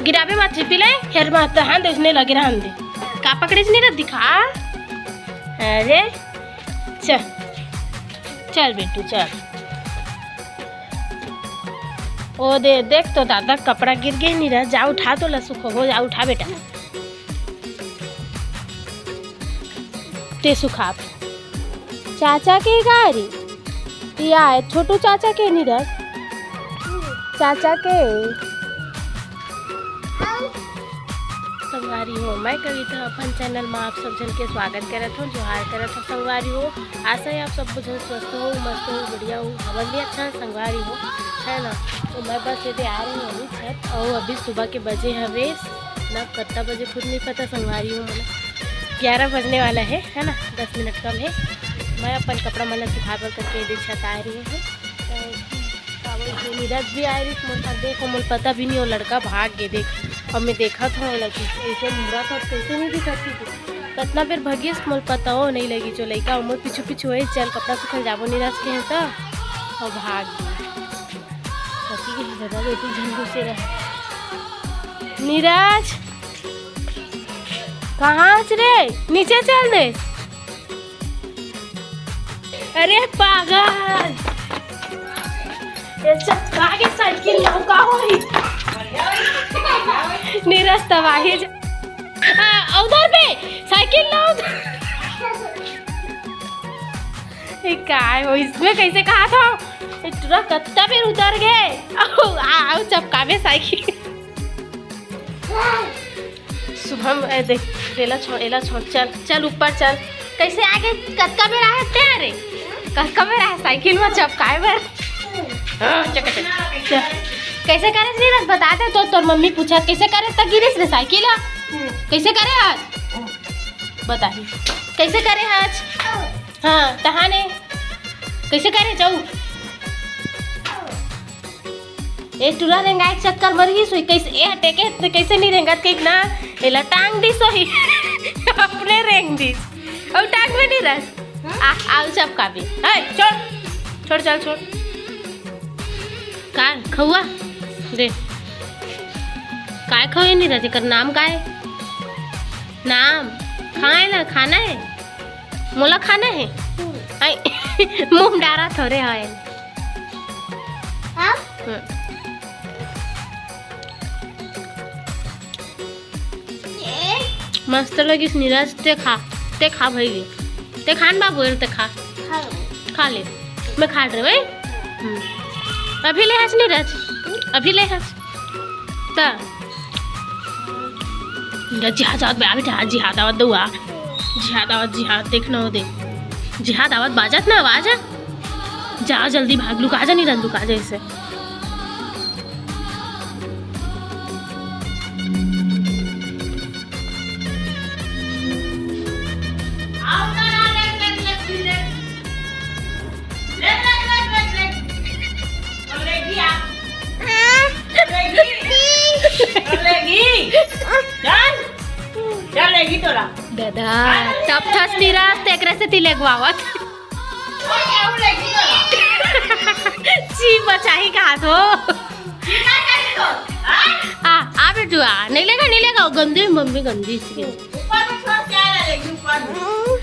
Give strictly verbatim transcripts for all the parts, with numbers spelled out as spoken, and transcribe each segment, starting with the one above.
गिराबे मत, छिपी ले, हेर मत, हाँ, देखने लगे रहन दे। का पकड़े नीरज, दिखा। अरे, चल, चल बेटू, चल। ओ दे, देख तो दादा, कपड़ा गिर गे नीरज, जा उठा तो ला, सुखो हो, जा उठा बेटा। ते सुखाप। चाचा के गाड़ी। या छोटू चाचा के नीरज। चाचा के। संगवारी हो, मैं कविता अपन चैनल में आप सब झन के स्वागत करत हूँ, जोहार करत हूँ संगवारी हो। आशा है आप सब झन स्वस्थ हो, मस्त हो, बढ़िया हो, हमन भी अच्छा है संगवारी हो, है ना। तो मैं बस ये आ रही हूँ अभी छत, और अभी सुबह के बजे हवे ना, कत्ता बजे खुद नहीं पता संगवारी हो, मतलब ग्यारह बजने वाला है, है ना, दस मिनट कम है। मैं अपन कपड़ा मन ला सुखाए बर करके एदे छत आए रही हूँ। तो का बोलथे, नीरज भी आए रही, मोर साथ देखो, मोर पता भी नहीं हो, लड़का भाग गे देख। और मैं देखा था ओला कि ऐसे मुड़ा था, कैसे नहीं दिखत थी। कतना बेर भगिस, मोर पता हो नहीं लगी, जो लइका मोर पीछू पीछू होए, चल कपड़ा सुखल जाबो नीरज के है तो, और भाग गे। कथी के दादा बेटी झन घुसे रहे। नीरज, कहाँ हस रे? नीचे चल दे। अरे पागल, ये चक्का के साइकिल लौका होई। नीरज तबाही ज-, आ, उधर पे साइकिल ला उधर। ये काय हो, इसमें कैसे कहा था? ये टुरा कत्ता बेर उतर गे। आओ, आ, आओ, चपका में साइकिल। शुभम, ए देख, एला छोड़, एला छोड़, चल, चल ऊपर चल। कैसे आगे, कतका बेर आहे ते रे? कतका बेर आहे साइकिल में चपकाए बर? हाँ, चल, चल, चल। कैसे करे नीरज, बता दे तो, तोर मम्मी पूछा, कैसे करे त गिरिस रे साइकिल ह? कैसे करे आज? बता ही। कैसे करे आज? हाँ, तहाने। कैसे करे जाऊ? ए टुरा रेंगाए के चक्कर मर गई सोई, कैसे ए हटे के, तो कैसे नहीं रेंगत के ना, एला टांग दी सोई। अपने रेंग दी। और टांग में नहीं रह। आ, आउ चपका भी। हे, छोड़। छोड़, चल, छोड़। का खौआ? दे। काय खौए नहीं रह, जेकर नाम काय? नाम? खाए ना, खाना है? मोला खाना है? आई, मुंह डारा थोड़े है। हाँ? हम्म। मस्त लगिस नीरज, ते खा, ते खा भई, ते खान बाबू, ते खा, खा ले। मैं खा रहे भाई। हम्म। अभी ले हस नीरज, अभी ले हस। त जिहाद आवत बे, आ बेटा, जिहाद आवत दुआ, जिहाद आवत, जिहाद, देख न हो दे, जिहाद आवत, बाजत ना आवाज। जा जल्दी भाग, लुका जा नीरज, लुका जा इसे। दादा, टप ठस निराश, तेकरे से तिलक वावत। जी बचाही कहा तो। आ, आ बेटू आ, नहीं लेगा, नहीं लेगा, वो गंदी मम्मी गंदी सी।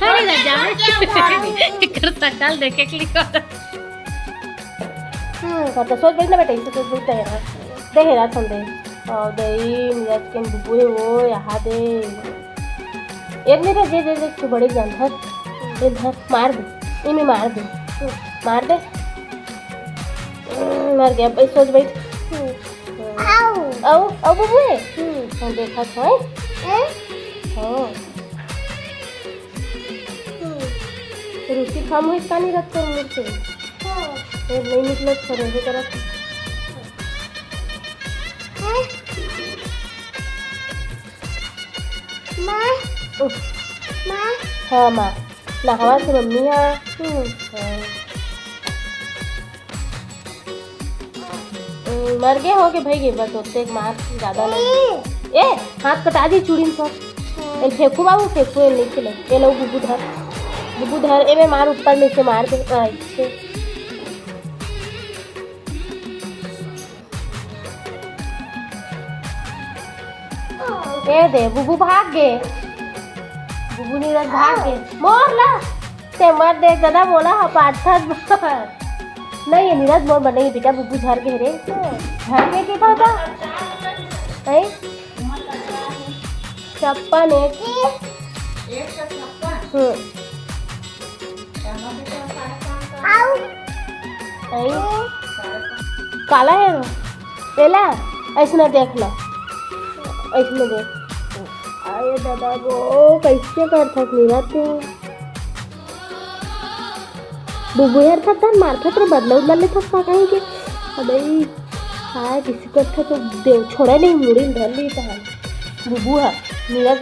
अरे राजा, एकर सकल देखे के लिए। हम्म, तो सोच बैठ ना बेटा, इसे सोच बैठ, दे हेरा, दे हेरा, सुन दे। और दे, नीरज के बुबू है वो, यहाँ दे। एक नहीं दे, दे, दे, तू बड़े जान धर। ये धर, मार दे। इमे मार दे। मार दे। हम्म, मर गया। अब सोच बैठ। हम्म। आओ। आओ, आओ बुबू है। हम्म, हाँ, देखा था, हैं? हैं? हाँ। हम्म। रुचि कम हुई, इसका नहीं रखते हम लोग से। हाँ। ये नहीं निकले, छोड़ो, ये तरफ। हैं? माँ। उफ। माँ। हाँ, माँ। नहावा से मम्मी हा। हम्म। हाँ। हम्म, मर गए हो के भाई के बस, ओते एक मार ज्यादा नहीं। ए, हाथ कटा दी चूड़ी में से। हाँ। ए, फेंकू बाबू, फेंकू, ए, नहीं खिले। ए लो, बुबू धर। बुबू धर, ए, मैं मार ऊपर नीचे मार दे। हाँ, अच्छे। ए दे, बुबू भाग गे। बुबू नीरज भाग गे। मोर ला। ते मत देख, दादा मोला ह पाटथस। नहीं, ये नीरज मोर बने बेटा, बुबू झर गे रे। झर गे के कहता? नहीं? छप्पन एक। हम्म। आई। काला हे वो। एला, अइसने देख ला। अइसने देख। अरे दादा वो, कइसे करथस नीरज तू? बुबू हर थक धन मारथस रे, बदला उदला लेथस का कहीं के। अबे, हाय, किसी करथस तो देव छोड़ा नहीं, मुड़ी धर ली तो। बुबू ह, नीरज